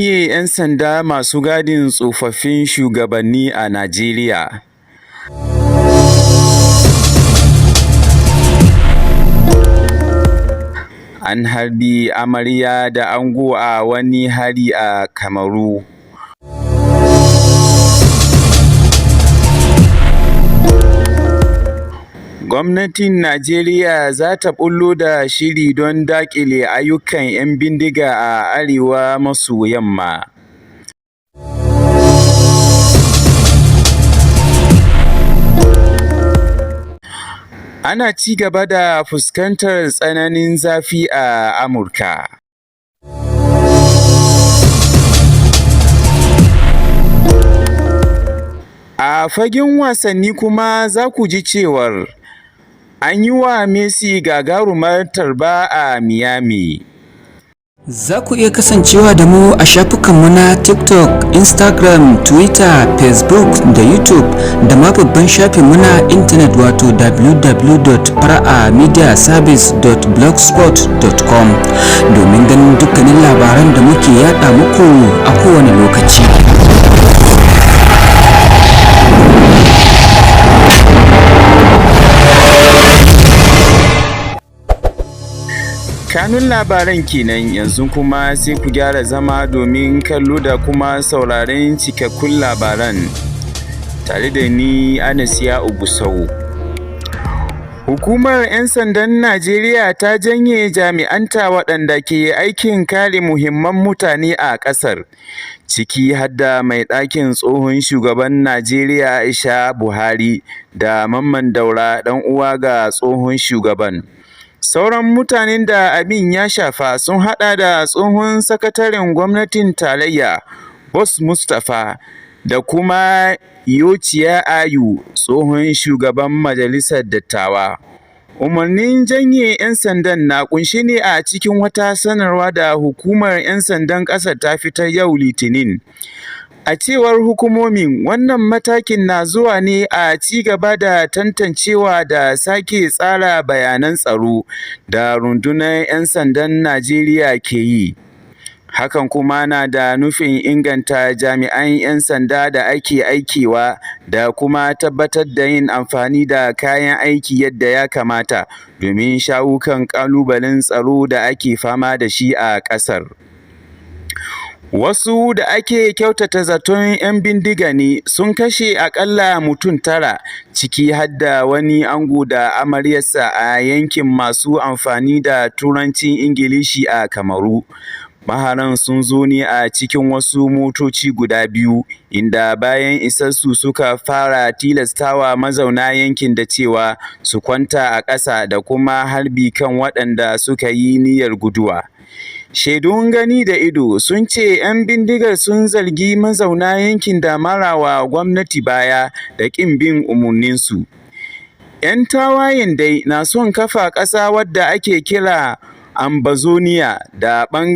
janye 'yan sanda masu gadin tsofaffin shugabanni a Najeriya. An harbi amarya da ango a wani hari a Kamaru. Gwamnatin Najeriya za ta ɓullo da shiri don daƙile ayyukan 'yan bindiga a arewa maso yamma. Ana ci gaba da fuskantar tsananin zafi a Amurka. A fagen wasanni kuma za ku ji cewar an yi wa Messi gagarumar tarba a Miami. Za ku iya kasancewa da mu a shafukanmu na TikTok, Instagram, Twitter, Facebook da YouTube da ma babban shafinmu na intanet wato www.paramediaservice.blogspot.com domin ganin dukkanin labaran da muke yada muku a kowane lokaci. Kanun labaran kenan, yanzu kuma sai ku gyara zama domin kallo da kuma sauraren cikakkun labaran tare da ni, Anas Ya'u Gusau. Hukumar 'yan sandan Najeriya ta janye jami'anta waɗanda ke aikin kare muhimman mutane a ƙasar, ciki har da mai ɗakin tsohon shugaban Najeriya Aisha Buhari da Mamman Daura, ɗan uwa ga tsohon shugaban. Sauran mutanen da abin ya shafa sun haɗa da tsohon sakataren gwamnatin tarayya Boss Mustapha da kuma Iyorchia Ayu, tsohon shugaban majalisar dattawa. Umarnin janye 'yan sandan na ƙunshe ne a cikin wata sanarwa da hukumar 'yan sandan ƙasar ta fitar yau Litinin. A cewar hukumomin, wannan matakin na zuwa ne a ci gaba da tantancewa da sake tsara bayanan tsaro da rundunar 'yan sandan Najeriya ke yi. Hakan kuma na da nufin inganta jami'an 'yan sanda da ake aikewa da kuma tabbatar da yin amfani da kayan aiki yadda ya kamata domin shawo kan ƙalubalen tsaro da ake fama da shi a ƙasar. Wasu da ake kyautata zaton 'yan bindiga ne sun kashe aƙalla mutum 9, ciki har da wani ango da amaryarsa, a yankin masu amfani da Turancin Ingilishi a Kamaru. Maharan sun zo ne a cikin wasu motoci guda biyu, inda bayan isarsu suka fara tilastawa mazauna yankin da cewa su kwanta a ƙasa da kuma harbi kan waɗanda suka yi niyyar guduwa. Shaidun gani da ido sun ce 'yan bindigar sun zargi mazauna yankin da marawa gwamnati baya da ƙin bin umarninsu. 'Yan tawayen dai na son kafa ƙasa wadda ake kira Ambazonia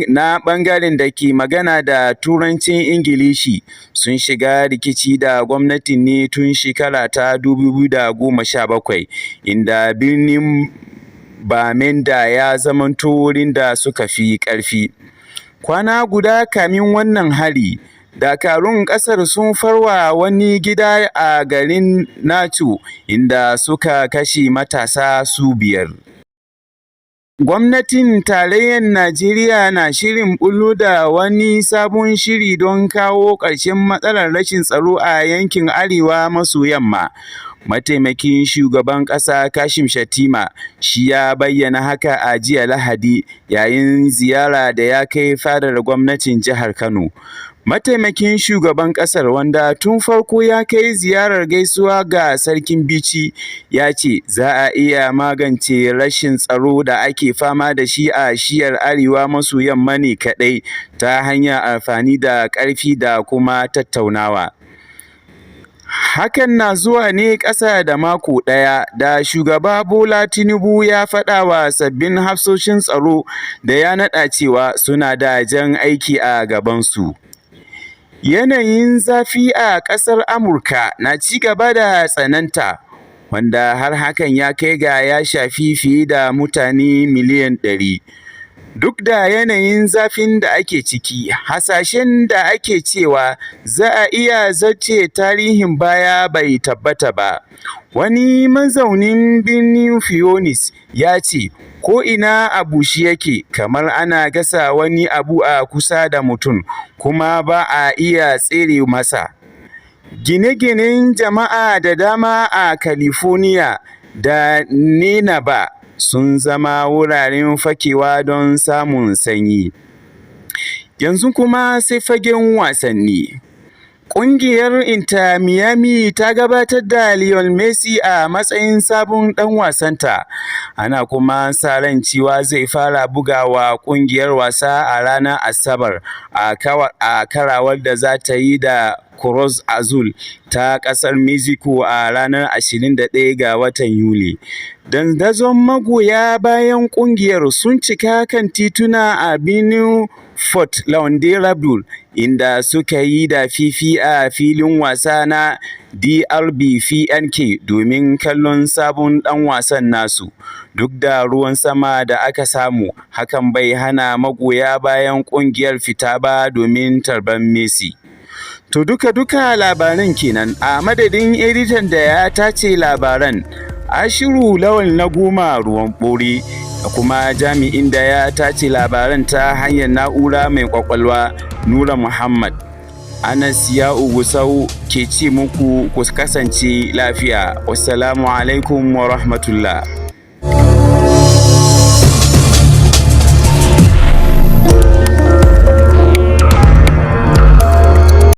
na ɓangaren da ke magana da Turancin Ingilishi. Sun shiga rikici da gwamnati ne tun shekara ta 2017, inda birnin Bamenda ya zamanto wurin da suka fi ƙarfi. Kwana guda kamin wannan hari, dakarun ƙasar sun farwa wani gida a garin Nacho inda suka kashe matasa su 5. Gwamnatin Tarayyar Najeriya na shirin ɓullo da wani sabon shiri don kawo ƙarshen matsalar rashin tsaro a yankin arewa maso yamma. Mataimakin Shugaban Ƙasa Kashim Shettima shi ya bayyana haka a jiya Lahadi yayin ziyara da ya kai fadar gwamnatin jihar Kano. Mataimakin shugaban ƙasar, wanda tun farko ya kai ziyarar gaisuwa ga Sarkin Bichi, ya ce za a iya magance rashin tsaro da ake fama da shi a shiyar arewa maso yamma ne kaɗai ta hanyar amfani da ƙarfi da kuma tattaunawa. Hakan na zuwa ne ƙasa da mako ɗaya da Shugaba Bola Tinubu ya faɗa wa sabbin hafsoshin tsaro da ya naɗa cewa suna da jan aiki a gabansu. Yanayin zafi a ƙasar Amurka na ci gaba da tsananta, wanda har hakan ya kai ga ya shafi fiye da mutane miliyan 100. Duk da yanayin zafin da ake ciki, hasashen da ake cewa za a iya zarce tarihin baya bai tabbata ba. Wani mazaunin birnin Phoenix ya ce: “Ko'ina a bushe yake kamar ana gasa wani abu a kusa da mutum, kuma ba a iya tsere masa.” Gine-ginen jama'a da dama a California da Nenaba sun zama wuraren fakewa don samun sanyi. Yanzu kuma sai fagen wasanni. Ƙungiyar Inter Miami ta gabatar da Lionel Messi a matsayin sabon ɗan wasanta, ana kuma sa ran cewa zai fara buga wa ƙungiyar wasa a ranar Asabar a karawar da za ta yi da Cruz Azul ta ƙasar Mexico a ranar 21 ga watan Yuli. Dandazon magoya bayan ƙungiyar sun cika kan tituna a birnin Fort Lauderdale, inda suka yi dafifi a filin wasa na DRV PNK domin kallon sabon ɗan wasan nasu. Duk da ruwan sama da aka samu, hakan bai hana magoya bayan ƙungiyar fita ba domin tarbar Messi. To, duka-duka labaran kenan. A madadin editan da ya tace labaran, Ashiru Lawal na Goma Ruwan Ɓore, da kuma jami'in da ya tace labaran ta hanyar na'ura mai kwakwalwa, Nura Muhammad, Anas Ya'u Gusau ke ce muku ku kasance lafiya. Wassalamu alaikum wa rahmatullah.